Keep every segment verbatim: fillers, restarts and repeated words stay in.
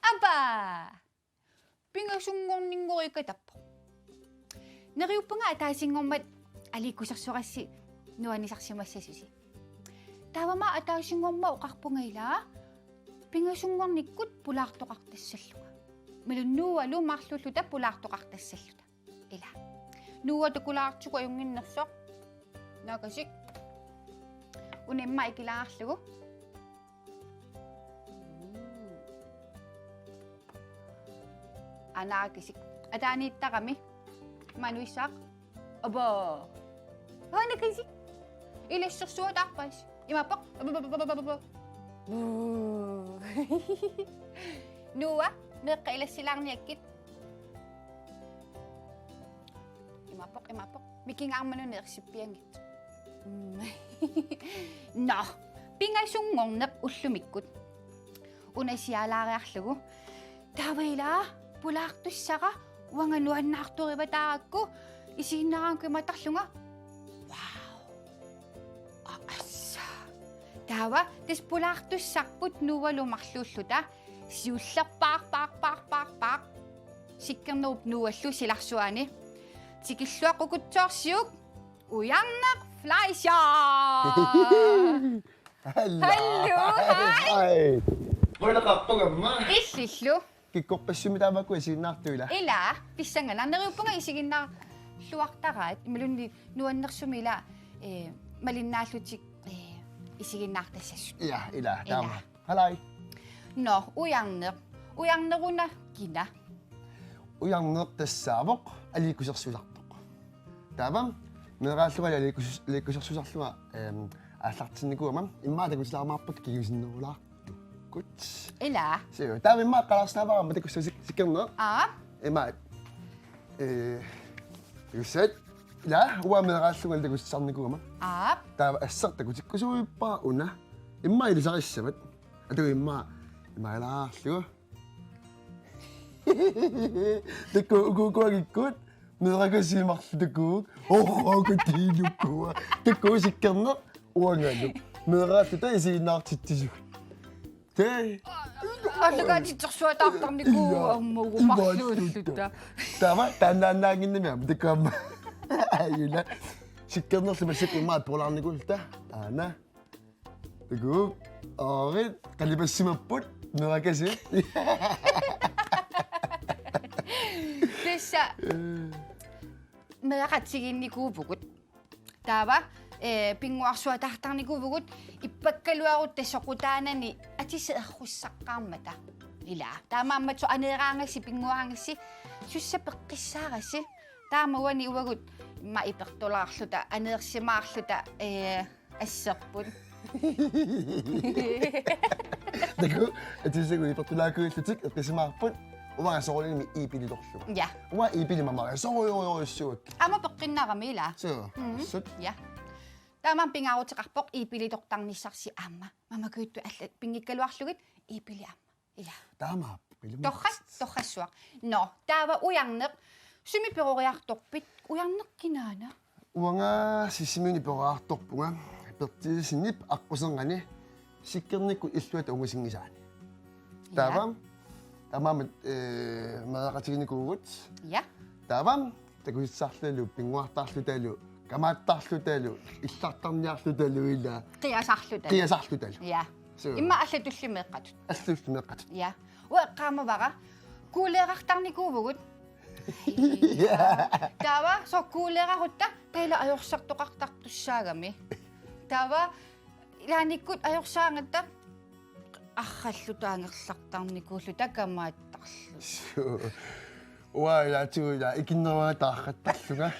Aba! Pingasunngorninngorikatappoq. Neriuppunga ataasinngormat aliikkusersorassi nuannisarsimassasusi. Taavami ataasinngormat oqarpunga ila pingasunngornikkut pulaartoqartassallunga. Imaluunniit Noahlu marluulluta pulaartoqartassalluta. Ila. Noah takulaartigu ajunnginnersoq. Naakasik. Una immaqa ikilaarlugu. Anaakasik. Ataaniittarami. Manuissaaq. Aba. Anaakasik. Ilassersuataarpaas. Imaappoq. Aba, aba, aba, aba, aba. Buu. Noah, meeqqat ilassilaarniakkit. Imaappoq, imaappoq. Mikingaarmanuna ersippianngitsoq. Mm. Nå, pingasunngorneq ullumikkut. Una siaalaariarlugu. Taava ila pulaartussara uanga nuannaartorivaa taakku isiginnaaraangakku imaattarlunga. Wow. Aa, assa. Taava tassa pulaartussarput Noahlu marluulluta. Siullerpaaq, paaq, paaq, paaq, paaq. Sikkernerup Noahlu silarsuaani. Tikilluaqqukutsoorsiuk. Ujarneq Fleischer. Hallo. Hallo, hej. Hej. Qujanaqaaq, aamma. Illillu. Kikkorpassuarnik tamakku isiginnaartut ila. Ila, pissanganaq, neriuppunga isiginnaarluartaraat, imaluunniit nuannersumik ila, eh, malinnaallutik, eh, isiginnaartassasut. Ja, ila, ila. Taama. Halai. Nå, ujarneq. Ujarneq una kina? Ujarneq tassaavoq aliikkusersuisartoq. Taava, meeraallungali aliikkus-, aliikkusersuisarlunga, ehm, aallartinnikuugama, immaqa takutilaarmaarpakka kingusinnerulaartukkut. Ila. Suu, taava immaqa qalarsinaavaarama takussat sik-, sikkerneq. Aa. Immaqa, eh, takussat. Ila, uanga meeraallungali takussarnikuugama. Aa. Taava assut takutikkusuuppara una. Immaqa ilisarissavat. Atuga immaqa, immaqa ilaarlugu. Takuuk, uku, uku angikkut. Meerakasit marluk takuuk. Orraakatiinukua. Takuuk sikkerneq. Uangalu. Meeraalluta isiginnaartitsisugut. Tee. Aallakaatitsersuataartarnikuuvoq. Ila. Aamma uku marluulluta. Taava, taannaannaanngimmat takuuk aamma. Ajunngilaq. Sikkernerlu massakkut immaqa pulaarnikuulluta. Taanna. Takuuk, aarit, qalipassimapput, meerakasit. Tassa. Meeraqatigiinnikuuvugut. Taava, eh, pinnguarsuataartarnikuuvugut, ippakkaluarutta soqutaanani atisi errussaqqaarmata. Ila. Taamaammat sooq aneeraangassi, pinnguaangassi, sussa peqqissaarassi. Taama uani uagut, immaqa ipertulaarluta, aneersimaarluta, eh, asserput. Takuuk, atisagut ipertulaakkuillutik eqqisimaarput, uanga soorunami iipilitorlunga. Ja. Uanga iipili mamarisorujorujussuakka. Aamma peqqinnarami ila. Suu, mm, assut. Ja. Taamaammat pingaaruteqarpoq iipilitortarnissarsi aamma. Mamakujuttut allat pinngikkaluarlugit iipili aamma. Ila. Taamaappoq, ilumut. Torras-, torrassuaq. Nå, taava ujarneq. Sumi peroriartorpit? Ujarneq kinaana? Uanga Sisimiuni peroriartorpunga. Berthelsenip aqquserngani sikkernikkut illuata ungusinngisaani. Ja. Taava, taamaammat, eh, meeraqatiginikuuvugut. Ja. Taava, takusissarlutalu, pinnguartarlutalu, kamaattarlutalu, illartarniarlutalu ila. Qiasarlutalu. Qiasarlutalu. Ja. Suu. Immaqa allatulli meeqqatut. Allatulli meeqqatut. Ja. Uanga eqqaamavara, kuuleerartarnikuuvugut. Ja. Taava, soorlu kuuleerarutta, taava ila ajorsartoqartartussaagami. Taava, ilaannikkut ajorsaagatta, arralluta angerlartarnikuulluta kamaattarluta. Suu. Uanga ilaatigut ila ikinnerugatta arrattarlunga.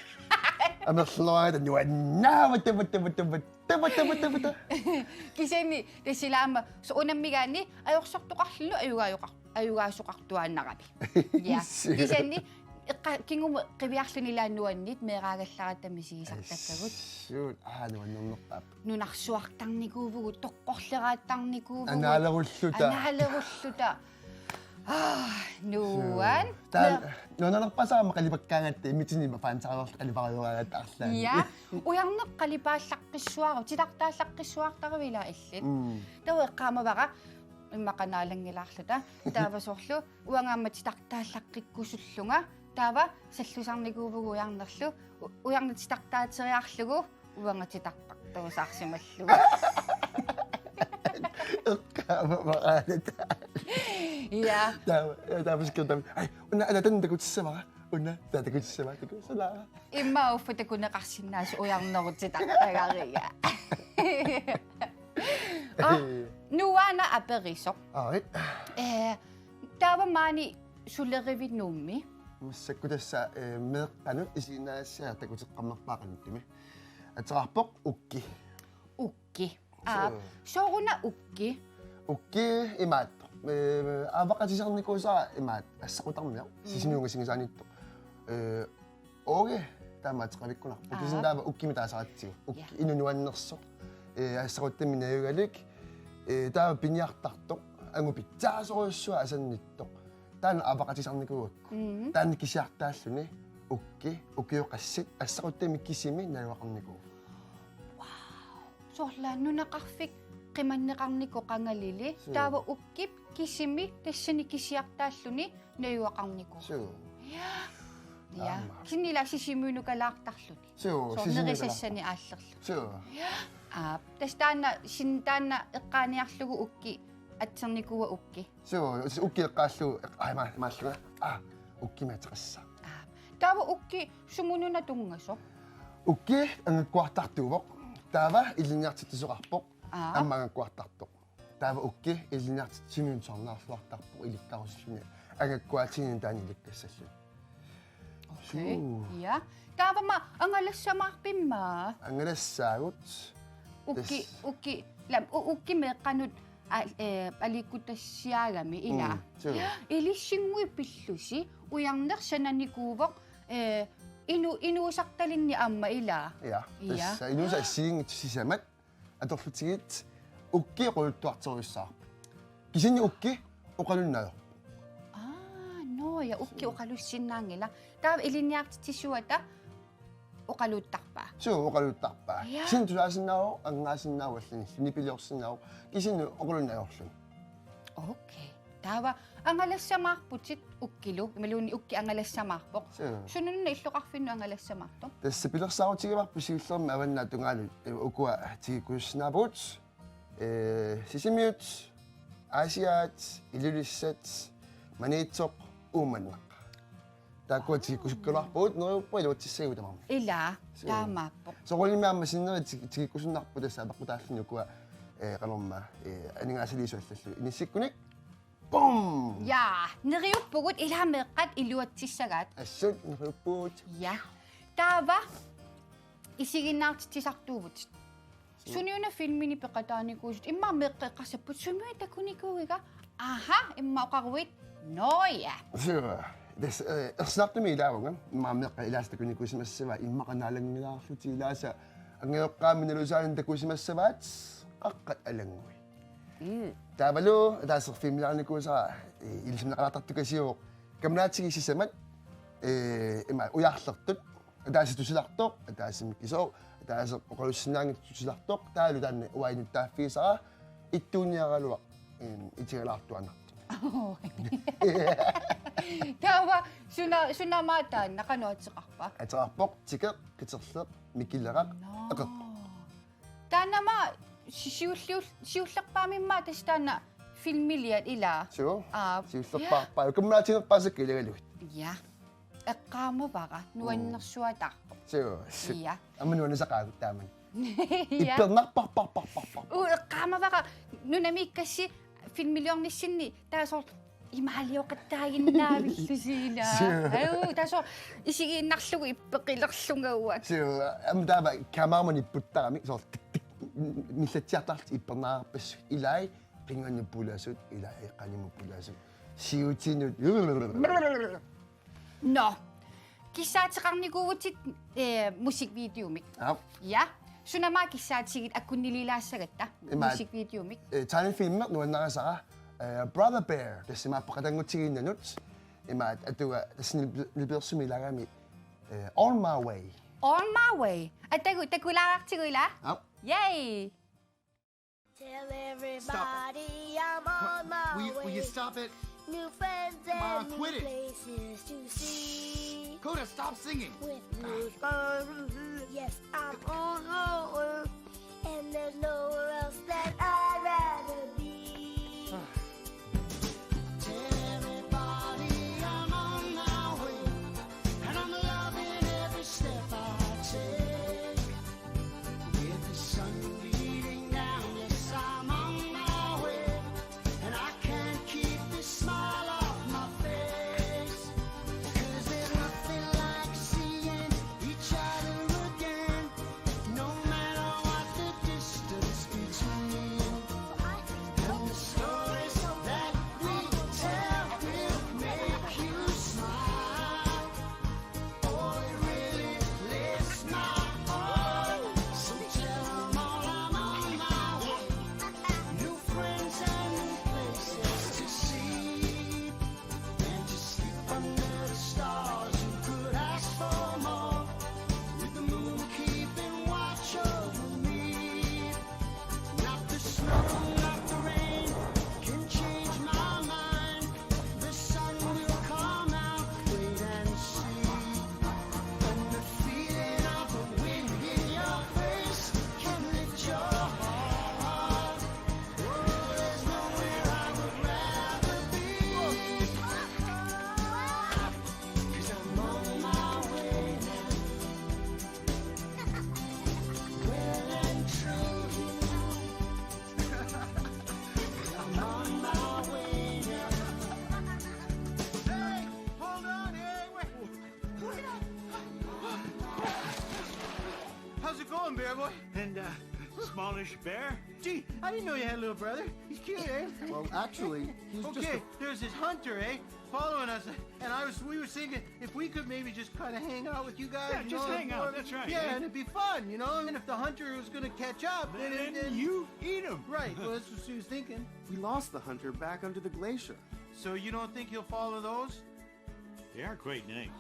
Amerlanerugatta nuannaavut, taava, taava, taava, taava. Kisianni tassa ila aamma soorunamigaanni ajorsartoqarluni ajugaajoqar-, ajugaasoqartuaannarami. Ja. Suu. Kisianni Eqqa-, kingumut qiviarluni ilaa nuanniit meeraagallaratta misigisartakkagut. Assut, aa, nuannernerpaap. Nunarsuartarnikuuvugut, toqqorleraattarnikuuvugut. Anaalerulluta. Anaalerulluta. Aa, nuan. Taa, nuannerpaasarama qalipakkaangatta immitsinnit paansaarluta qalipaajugaangatta arlaannik. Ja, ujarneq qalipaallaqqissuaruk, titartaallaqqissuartaruit ilaa illit. Mm. Taava eqqaamavara immaqa naalanngilaarluta. Taava soorlu uanga aamma titartaallaqqikkusullunga. Taava sallusarnikuuvugut ujarnerlu. U-, ujarneq titartaateriarlugu uanga titartartuusaarsimallugu. Eqqaamavara aana. Ja. Taava, taava sikkertam. Ai, una, ana tanda takutissavara. Una, tanda takutissavara, takussavara. Immaqa uffa takuneqarsinnaasoq ujarnerup titartagariga. Aa, nuanna aperisoq. Aa, eh. Eh, taava maani sulerivit Nuummi? Massakkut tassa, eh, meeqqanut isiginnaagassiaq takuteqqammerpaa qanuttumi. Ateqarpoq Ukki. Ukki. Aa, suu. Sooruna Ukki? Ukki imaattoq. Eh, aavaqatisarnikuusara imaattoq. Assaqutarmiaq. Mm. Sisimiut ungasinngisaanniittoq. Eh, Oge, taama ateqavikkunarpoq. Aa. Kisianni taava Ukkimik taasaratsigu. Ukki, ja, inuk nuannersoq. Eh, assaruttamik najugalik. Eh, taava piniartartoq. Angut pitsaasorujussuaq asannittoq. Taanna aavaqatisarnikuugakku. Mm. Taanna kisiartaalluni. Ukki, ukioqassit, assaruttamik kisimi najugaqarnikuuvoq. Wow. Soorlu nunaqarfik qimanneqarnikoq qangalili. Suu. Taava Ukkip kisimi tassani kisiartaalluni najugaqarnikuuvoq. Suu. Ja. Ja. Aamma. Kisianni ilaa Sisimiunukalaartarluni. Suu, soorlu Sisimiunukalaartar-, nerisassanik aallerluni. Suu. Ja. Aa, tassa taanna, sin-, taanna eqqaaniarlugu Ukki, atsernikuua Ukki. Suu, s-, Ukki eqqaallugu, eq-, ai, ma-, maallunga. Aa, Ukkimik ateqassaaq. Aa. Taava Ukki sumununa tunngasoq? Ukki angakkuartartuuvoq. Taava ilinniartitsisoqarpoq. Aa. Aamma angakkuartartoq. Taava Ukki ilinniartitsisuni tusarnaarluartarpoq ilikkarusulluni. Angakkuaatiginini taanna ilikkassalluni. Okay. Suu. Ja. Taava aamma angalassamaarpit aamma? Angalassaagut. Ukki, tassa. Ukki, lam, u-, Ukki meeqqanut a-, eh, aliikkutassiaagami ilaa. Mm, suu. Ilissinnguit pillusi, ujarneq sananikuuvoq, eh, inu-, inuusartalinnik aamma ilaa. Ja, ja, tassa inuusaq assigiinngitsut sisamat atorlutigit Ukki oqaluttuartorujussuuvoq. Kisianni Ukki oqalunnaasoq. Aa, nå, ja, Ukki oqalussinnaanngilaq. Taava ilinniartitsisuata oqaluuttarpaa. Suu, oqaluuttarpaa. Ja. Kisianni tusaasinnaavoq, angaasinnaavoq allanillu, nipiliorsinnaavoq. Kisianni oqalunnaasorluni. Okay. Taava angalassamaarputit Ukkilu, imaluunniit Ukki angalassamaarpoq. Suu. Sunaluunniit illoqarfinnut angalassamaartoq? Tassa pilersaarutigivarput siullermik avannaata tungaanut, eh, ukua tikikkusussinnaavagut. Eh, Sisimiut, Aasiaat, Ilulissat, Maniitsoq, Uummannaq. Taakkua tikikkusukkaluarpagut, neriuppunga iluatsissagigut tamarmik. Ilaa, suu, taamaappoq. Soorunami aamma sinneri tik-, tikikkusunnarput tassa apeqqutaalluni ukua, eh, qanormaa, eh, aningaasaliisut allallu inissikkunik. Bum! Ja, neriuppugut ilaa meeqqat iluatsissagaat. Assut, neriuppugut. Ja. Taava isiginnaartitsisartuuvutit. Suu. Suniuna filmini peqataanikuusut, immaqa meeqqat eqqarsappagut, sumiuna takunikuuiga, aha, immaqa oqaruit, nå ja. Suu, tassa, eh, ersinartumik ilaavunga, immaqa meeqqat ilaasa takunikuusimassavaat, immaqa naalanngilaarlutik ilaasa, angajoqqaami nalusaani takusimassavaat, qaqqat alanngui. Mm. Taavalu, ataaseq filmiliarinikuusara, eh, ilisimaneqalaartartukasiuvoq, kammalaatiga sisamat, eh, ima, ujarlertut, ataaseq tusilartoq, ataaseq mikisooq, ataaseq oqalussinnaanngitsoq tusilartoq, taavalu taanna uanga inuttaaffigisara, ittuuniaraluaq, em, itigalaartuaannartoq. Taava suna, suna aamma taanna qanoq ateqarpa? Ateqarpoq Tikeq, Qiterleq, Mikileraq, nå, Eqerpoq. Taanna aamma si-, siulliul-, siullerpaamimmi tassa taanna filmiliat ilaa. Suu. Aa. Siullerpaarpaa. Ja. Kammalaatiginerpaasakka ilagalugit. Ja. Eqqaamavara, mm, nuannersuataarpoq. Suu, suu. Ja. Aamma nuannisaqaagut taamani. Ja. Ippernarparparparparpar. Uu, eqqaamavara, nunamiikkassi filmiliornissinni, taava soorlu imaalioqattaaginnaavillusi ilaa. Suu. Aju, taava soorlu isigiinnarlugu ippeqilerlunga uanga. Suu, aamma taava kameramut ipputtaramik, soorlu tik, tik, nillatsiartarlutik ippernarpassuit ilai, qinganut pulasut, ilai, qanimut pulasut. Siutinut. Nå, Kissaateqarnikuuvutit, eh, musikvideomik. Aap. Ja. Sunama kissaatigit akunnililaassagatta. Ima. Musikvideomik. Eh, tegnefilmi nuannarisara, eh, Brother Bear, tassa imaappoq qatanngutsigiinnanut. Imaat atua tassa nil-, nilpilersumilaagami, eh, On My Way. On My Way. Atagu takulaartigu ila. Aap. Yay. Tell everybody I'm on my way. Will you, will you stop it? New friends and new places to see. Coda, stop singing. With new friends, yes, I'm on my way. And there's nowhere else that I'd rather be. Tell everybody I'm on my way. And I'm loving every step I take. With the sun beating down, yes, I'm on my way. And I can't keep this smile off my face. 'Cause there's nothing like seeing each other again. No matter what the distance between. And the stories that we tell will make you smile. Oh, it really lifts my heart. So tell 'em all I'm on my way. New friends and new places to see. And to sleep under the stars, who could ask for more? With the moon keeping watch over me. Not the snow, not the rain can change my mind. The sun will come out, wait and see. And the feeling of the wind in your face can lift your heart. Oh, there's nowhere I would rather be. 'Cause I'm on my way now. Well and truly, I'm on my way now. Hey, hold on, hey, wait. How's it going, Bear Boy? And, uh, Smallish Bear? Gee, I didn't know you had a little brother. He's cute, eh? Well, actually, he's just... Okay, a- there's this hunter, eh? Following us, and I was, we were thinking if we could maybe just kinda hang out with you guys, yeah, you just know, hang out, more, that's right, yeah, yeah, and it'd be fun, you know, and if the hunter was gonna catch up, then, then, then you eat him. Right, well, that's what she was thinking. We lost the hunter back under the glacier. So you don't think he'll follow those? They are quite nice.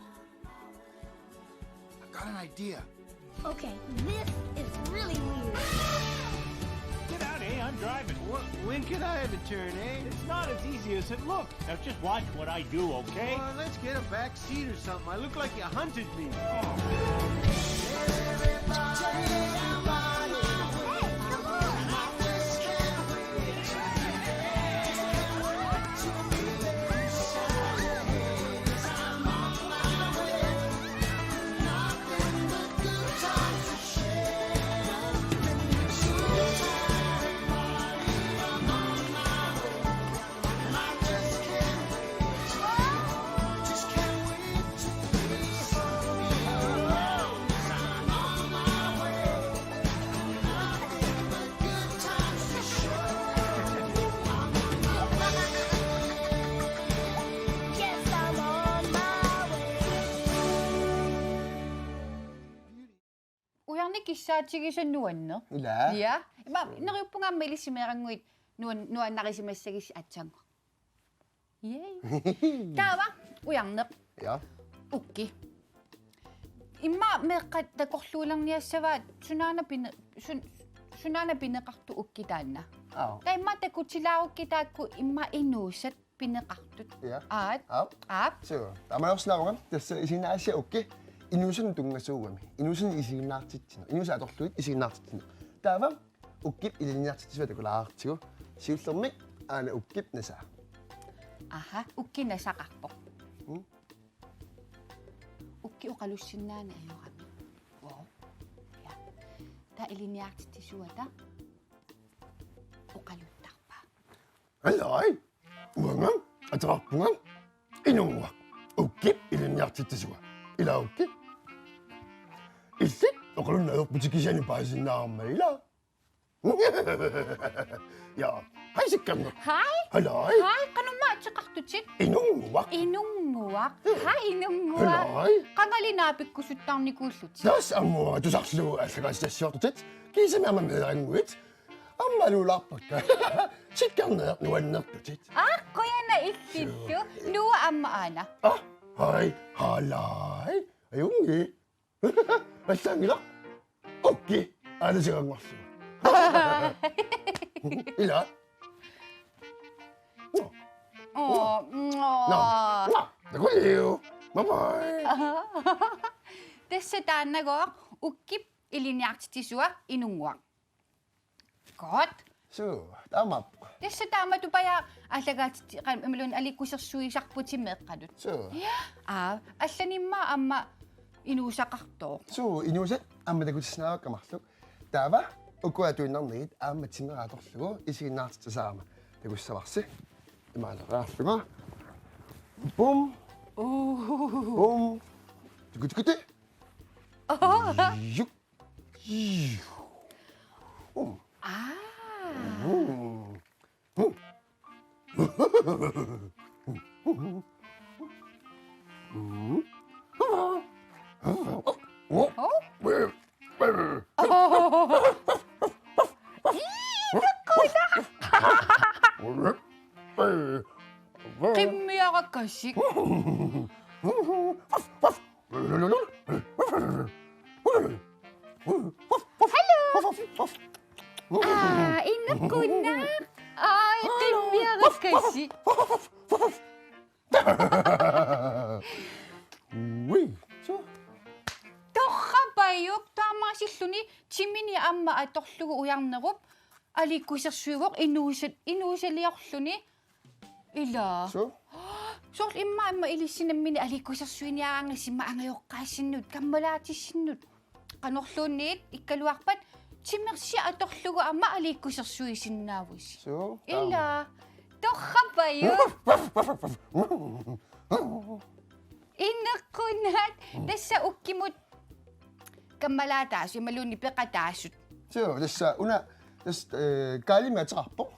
I've got an idea. Okay, this is really weird. Get out, eh? I'm driving. Wh-, when can I have a turn, eh? It's not as easy as it looks. Now just watch what I do, okay? Well, let's get a back seat or something. I look like you hunted me. Ujarneq kissaatigisaq nuanneq. Ila. Ja. Ima neriuppunga aamma ilissi meerannguit nuan-, nuannarisimassagissi aatsaannguaq. Yay. Taava ujarneq. Ja. Ukki. Immaqa meeqqat takorluulerniassavaat sunaana pine-, sun-, sunaana pineqartoq ukki taanna. Aap. Taava immaqa takutilaarukkit taakku immaqa inuusat pineqartut. Ja. Aat. Aap. Aap. Suu. Taamaaliorsinnaavunga tassa isiginnaagassiaq ukki inuusanut tunngasuugami. Inuusanut isiginnaartitsineq. Inuusat atorlugit isiginnaartitsineq. Taava ukkip ilinniartitsisua takulaartigu. Siullermik aana ukkip nasaa. Aha, ukki nasaqarpoq. Mm. Ukki oqalussinnaaneq ajorami. Wow. Ja. Taava ilinniartitsisuata oqaluttarpaa. Alai, uanga ateqarpunga Inunnguaq, ukkip ilinniartitsisua. Ila ukki. Illit oqalunnarputit kisianni paasisinnaarama ila. Ja, hej Sikkerneq. Hej. Hallo. Hej, qanoq ateqartutit? Inunnguaq. Inunnguaq. Hej, Inunnguaq. Hallo. Qangali naapikkusuttarnikuullutit? Tassa aamma tusarlugu allagaatitassiortutit. Kiisami aamma meeraannguit. Aamma aluulaarpakka. Sikkerneq nuannertutit. Aa, qujanaq illillu. Suu. Noah aamma Aana. Aa, hej. Hallo. Ajunngilaq. Allaanngilaq. Ukki. Aana siganngorlugu. Ila. Nå. Nå. Nå. Nå. Takuliu. Bye bye. Tassa taannagooq Ukkip ilinniartitsisua Inunnguaq. Godt. Suu, taamaappoq. Tassa taamatut paja allagaatiti-, qan-, imaluunniit aliikkusersuisarputit meeqqanut. Suu. Ja. Aa, allanimmi aamma inuusaqartoq. Suu, inuusat aamma takutissinnaavakka marluk. Taava, ukua atuinnarnagit aamma timera atorlugu isiginnaartitsisarama. Takussavarsi. Imaaneraarlunga. Bum. Uu. Bum. Tukutukuti. Aa. Juk. Juk. Um. Aa. Um. Qimmiarakasik. Hello. Aa, inunnguaq. Ai, qimmiarakasik. Ui. Suu. Torrapajuk taamaasilluni timini aamma atorlugu ujarnerup aliikkusersuivoq inuusat-, inuusaliorluni. Ila. Suu. Soorlu immaqa immaqa ilissi nammineq aliikkusersuiniaraangassi immaqa angajoqqaasinnut, kammalaatsinnut. Qanorluunniit ikkaluarpat timersi atorlugu aamma aliikkusersuisinnaavusi. Suu, ila. Taama. Torrapajuk. Inunnguaq. Tassa Ukkimut kammalaataasut imaluunniit peqataasut. Suu, tassa una, tassa, eh, Kaalimik ateqarpoq.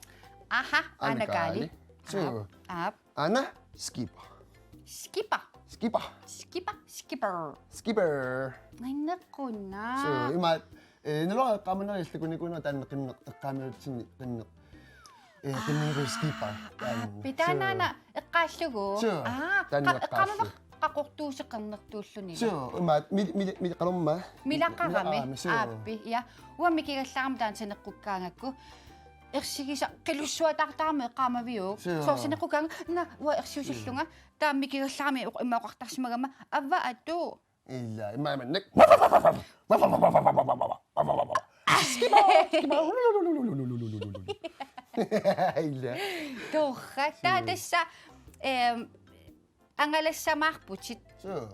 Aha, Aana Aana Kaali. Kaali. Suu. Aap, aap. Aana Skipper. Skipper. Skipper. Skipper, Skipper. Skipper. Inunnguaq. Suu, imaat, eh, naluara eqqaamanera illukunikuuna taanna qinneq, eqqaamiutsinni qinneq. Eh, qinneq Skipper. Aa, taanna. Aappi, taannaana eqqaallugu. Suu, aa, taanna qa-, eqqaallugu. Eqqaamavara qaqortuuseq qernertuulluni. Suu, imaat, mil-, mil-, mil-, qanormaa? Milaqarami. Milaqarami, suu. Aappi, ja. Uanga mikigallarama taanna saneqqukkaangakku. Ersigisa-, qilussuataartarami eqqaamaviuk. Suu. Soorlu saneqqukkaanga, naa, uanga ersiusillunga. Suu. Taama mikigallarami oq-, immaqa oqartarsimagama. Avva atu. Ila, imaammannak. Skipper, Skipper. Ila. Torrak. Taa, suu, tassa, ehm, angalassamaarputit. Suu.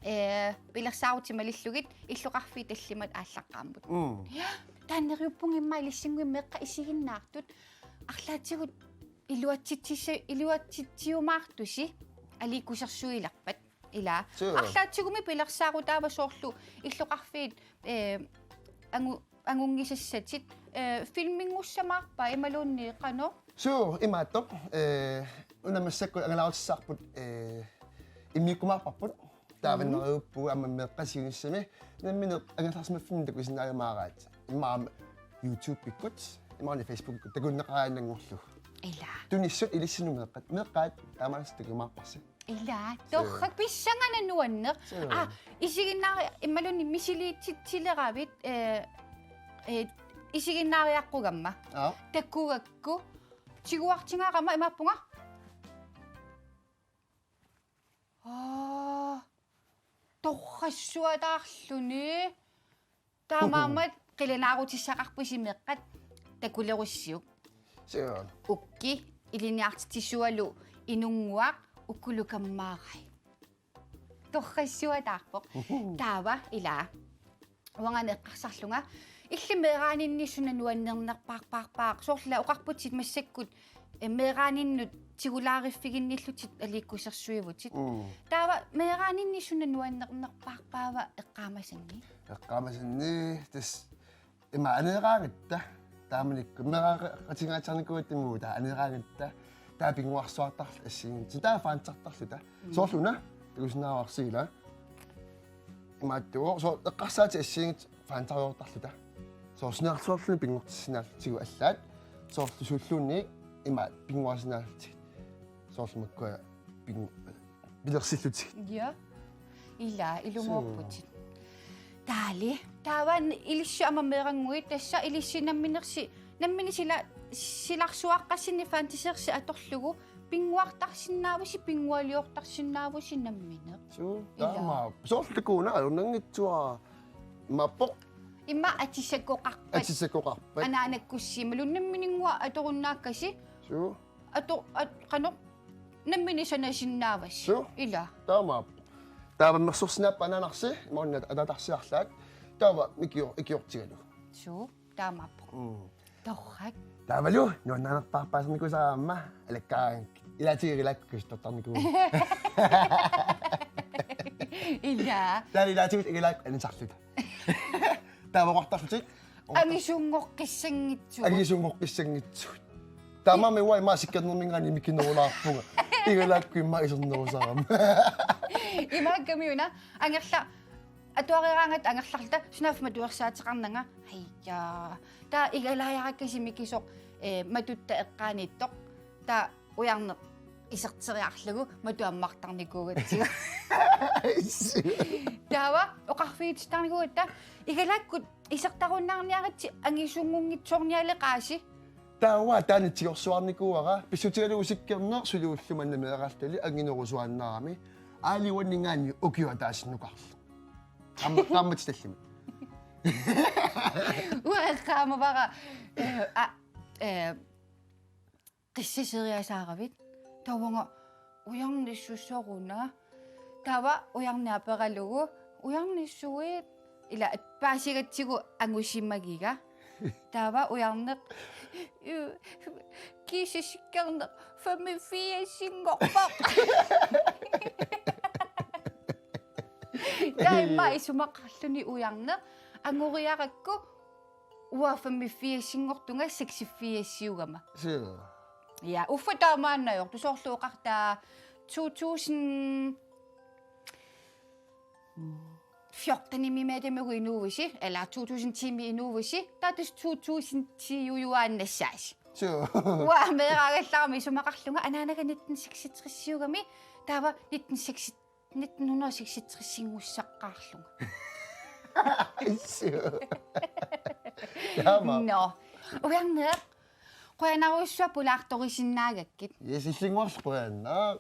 Eh, pilersaarutit malillugit illoqarfiit tallimat aallaqqaammut. Mm. Ja, taanna neriuppunga immaqa ilissinnguit meeqqat isiginnaartut. Arlaatigut iluatsitsisi-, iluatsitsiumaartusi aliikkusersuilerpat. Ila. Suu. Arlaatsigumi pilersaarutaava soorlu illoqarfiit, eh, angu-, angunngisassatit, eh, filminngussamaarpa imaluunniit qanoq? Suu, imaattoq, eh, una massakkut angalaarutissarput, eh, immiukkumaarparput. Taava, mhm, neriuppugut aamma meeqqat siunissami nammineq angerlarsimaffimmi takusinnaajumaaraat. Immaqa aamma YouTube-ikkut, imaluunniit Facebook-ikkut takuneqariaannanngorlugu. Ila. Tunissut ilissinnut meeqqat. Meeqqat taamaallaat takujumaarparsi. Ila, suu, torrak, pissanganaq nuanneq. Suu. Aa, isiginnaari-, imaluunniit misiliititsileravit, eh, eh, isiginnaariaqqugamma. Aa. Takugakku, tiguartigaarama imaappunga. Aa, torrassuataarluni. Taamaammat qilanaarutissaqarpusi meeqqat takulerussiuk. Suu. Ukki, ilinniartitsisualu Inunnguaq, ukulu kammaarai. Torrassuataarpoq. Taava ila. Uangaana eqqarsarlunga. Illit meeraaninni suna nuannernerpaarpaarpaaq. Soorlu oqarputit massakkut, eh, meeraaninnut tigulaariffiginnillutit aliikkusersuivutit. Mm. Taava meeraaninni suna nuannernerpaarpaava eqqaamasanni? Eqqaamasanni, tassa ima aneeraangatta. Taamanikkut meeraqatingaatsiarnikuugatta immaqa taava aneeraangatta. Taava pinnguarsuartarluta assigiinngitsut. Taava fansartarluta. Soorlu una, takusinnaavarsi ila. Imaattuvoq, soorlu eqqarsaatit assigiinngitsut fansariortarluta. Soorlu sinaarsuarluni pinngortissinnaallutigit allaat. Soorlu suulluunniit ima pinnguarsinnaallutigit. Soorlu makkua ping-, pilersillutigit. Ja. Ila, ilumoorputit. Taali. Taava ilissi aamma meerannguit, tassa ilissi namminersi, nammineq sila-, silarsuaqqassinni fantasersi atorlugu, pinnguartarsinnaavusi, pinngualiortarsinnaavusi nammineq. Suu, ila. Taamaappoq. Soorlu takuuna, ajornanngitsuara. Imaappoq. Ima atisakkoqarpat. Atisakkoqarpat. Anaanakkussi imaluunniit nammininnguaq atorunnaakkasi. Suu. Ato-, at-, qanoq nammineq sanasinnaavassi. Suu. Ila. Taamaappoq. Taava mersorsinnaappat anaanarsi, imaluunniit ataatarsi arlaat. Taava ikior-, ikiortigalugu. Suu, taamaappoq. Mm. Torrak. Taavalu, nuannaarnerpaarpaasernikuusara aamma, alakkaaraangakkit. Ilaatigut Igalaakkut kisittortarnikuuvugut. Ila. Taava ilaatigut Igalaakkut anisarluta. Taava oqartarlutik. Angisuunngoqqissanngitsugut. Angisuunngoqqissanngitsugut. Taamaammat uanga ima sikkernerminngaanniit mikinerulaarpunga. Igalaakkut ima isernerusarama. Imaakkami una, angerla-, atuareeraangatta angerlarluta, sunaaffa matuersaateqarnanga. Aijaa. Taava igalaajarakkasi mikisoq, eh, matutta eqqaaniittoq. Taava ujarneq iserteriarlugu matu ammartarnikuugatsigu. Taava oqarfigitittarnikuugatta Igalaakkut isertarunnaarniaritsi angisuunngunngitsoornialeqaasi. Taava taanna tigorsuarnikuuara, pissutigalugu sikkerneq suli ulloq manna meeraaltali anginerusuaannarami. Aali uanninngaanniit ukiup ataasinnukarlu. Aamma qaammatit tallimat. Uanga eqqaamavara, eh, a, eh, qissaseriasaaravit. Taava uanga ujarneq issussoruna. Taava ujarneq aperalugu, ujarneq issuit? Ila paasigatsigu angusimagiga. Taava ujarneq, kiisa sikkerneq femogfirsinngorpoq. Taava ima isumaqarluni ujarneq angoriarakku uanga femogfirsinngortunga seksogfirsiugama. Suu. Ja, uffa taamaannajortoq, soorlu oqarta to tusind fjortenimi meetamigooq inuuvusi, eller to tusind timi inuuvusi, taava tassa to tusind ti-ujuaannassaasi. Suu. Uanga meeraagallarama isumaqarlunga anaanaga nitten seksogtresiugami, taava nitten seks-, nitten hundrede seksogtresinngussaqqaarlunga. Suu. Taamaappoq. Nå. Ujarneq. Qujanarujussuaq pulaartorisinnaagakkit. Yes, illinnguarlu qujanaq.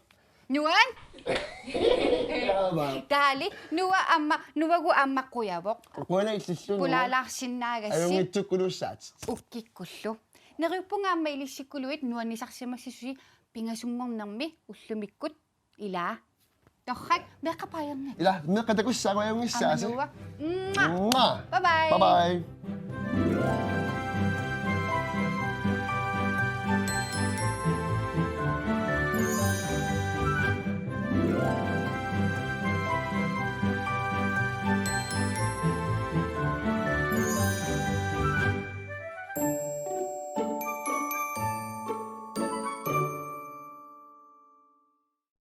Nuan? Taamaappoq. Taali, Nua aamma, Nuagut aamma qujavoq. Qujanaq illillu, Nua. Pulaalaarsinnaagassi. Ajunngitsukkulussaat. Ukkikkullu. Neriuppunga aamma ilissikkuluit nuannisarsimassasusi pingasunngornermi ullumikkut. Ila. Torrak, meeqqat paajarniarit. Ila, meeqqat takussaagit, ajunngissaasi. Aamma Nua. Mwah. Mwah. Bye bye. Bye bye.